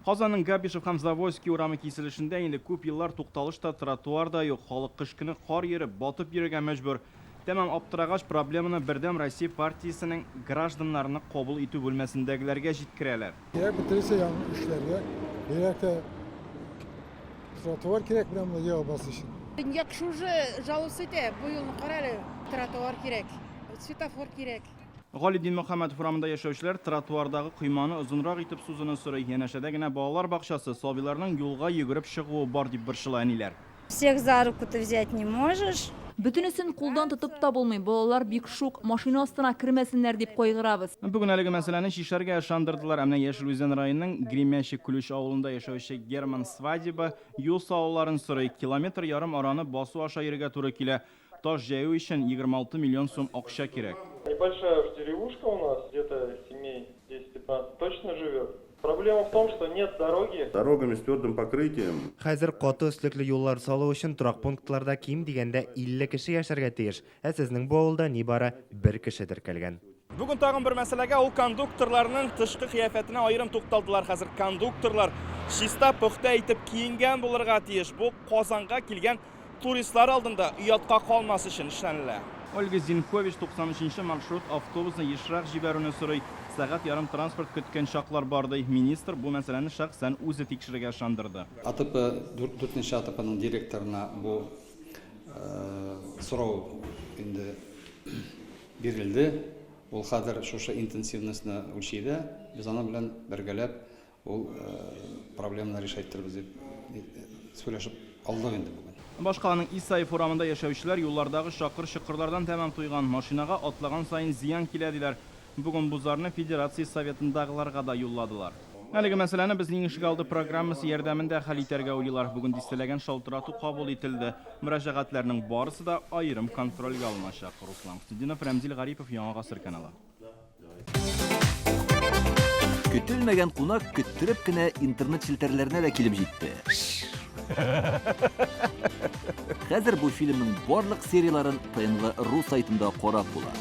Казанның Габишев һәм Завойский урамы киселешендә инде күп еллар тукталыш та, тротуар да юк. Халык кыш көне кар ерып, батып йөрергә мәҗбүр. Тәмам аптырагач, проблеманы Бердәм Россия партиясенең гражданнарны кабул итү бүлмәсендәгеләргә җиткерәләр. Кирәк бетерелсә яңа эшләргә, бигрәк тә тротуар кирәк менә монда ел өчен. Дөнья кеше уже жаловаться итә, бу юлны кара әле, тротуар кирәк, светофор кирәк. Гали Динмөхәммәтов урамында яшәүчеләр тротуардагы койманы озынрак итеп сузуны сорый. Янәшәдә генә балалар бакчасы, сабыйларның юлга йөгереп чыгуы бар, дип борчыла әниләр. Всех за руку ты взять не можешь. Бөтенесен кулдан тотып та булмый, балалар бик шук, машина астына кермәсеннәр дип кайгырабыз. Бүген әлеге мәсьәләне чишәргә ышандырдылар. Ә менә Яшел Үзән районының Гремячий Ключ авылында яшәүче Герман Свадеба юл салуларын сорый. Километр ярым араны басу аша йөрергә туры килә. Таш җәю өчен 26 миллион сум акча кирәк. Небольшая уж деревушка у нас, где-то семей 10-15 точно живет. Проблема в том, что нет дороги. Дорогами с твердым покрытием. Хәзер каты өслекле юллар салу өчен торак пунктларда ким дигәндә 50 кеше яшәргә тиеш, ә сезнең бу авылда нибары бер кеше теркәлгән. Бүген тагын бер мәсьәләгә, ул кондукторларның тышкы кыяфәтенә аерым тукталдылар. Хәзер кондукторлар чиста, пөхтә итеп киенгән булырга тиеш. Бу Казанга килгән Туристлар алдында оятка калмас өчен эшләнелә. Ольга Зинкович 93 нче маршрут автобусны ешрак җибәрүне сорый. Сәгать ярым транспорт көткән чаклар бар, ди. Министр бу мәсьәләне шәхсән үзе тикшерергә ышандырды. АТП, дүртенче АТПның директорына бу сорау инде бирелде. Ул хәзер шушы интенсивностьны үлчи дә, без аның белән бергәләп Ул проблеманы решать иттербез дип сөйләшеп алдык инде бүген. Башкаланың Исаев урамында яшәүчеләр юллардагы чакыр-чокырлардан тәмам туйган, машинага атлаган саен зыян килә, диләр. Бүген бу зарны Федерация Советындагыларга да юлладылар. Әлеге мәсьәләне Безнең ишегалды программасы ярдәмендә хәл итәргә уйлыйлар. Бүген дистәләгән шалтырату кабул ителде. Мөрәҗәгатьләрнең барысы да аерым контрольгә алыначак. Руслан Хөснетдинов, Рәмзил Гарипов, Яңа Гасыр каналы. Көтелмәгән кунак көттереп кенә интернет челтәрләренә дә килеп җитте. Хәзер бу фильмның барлык серияләрен ТНВ.ру сайтында карап була.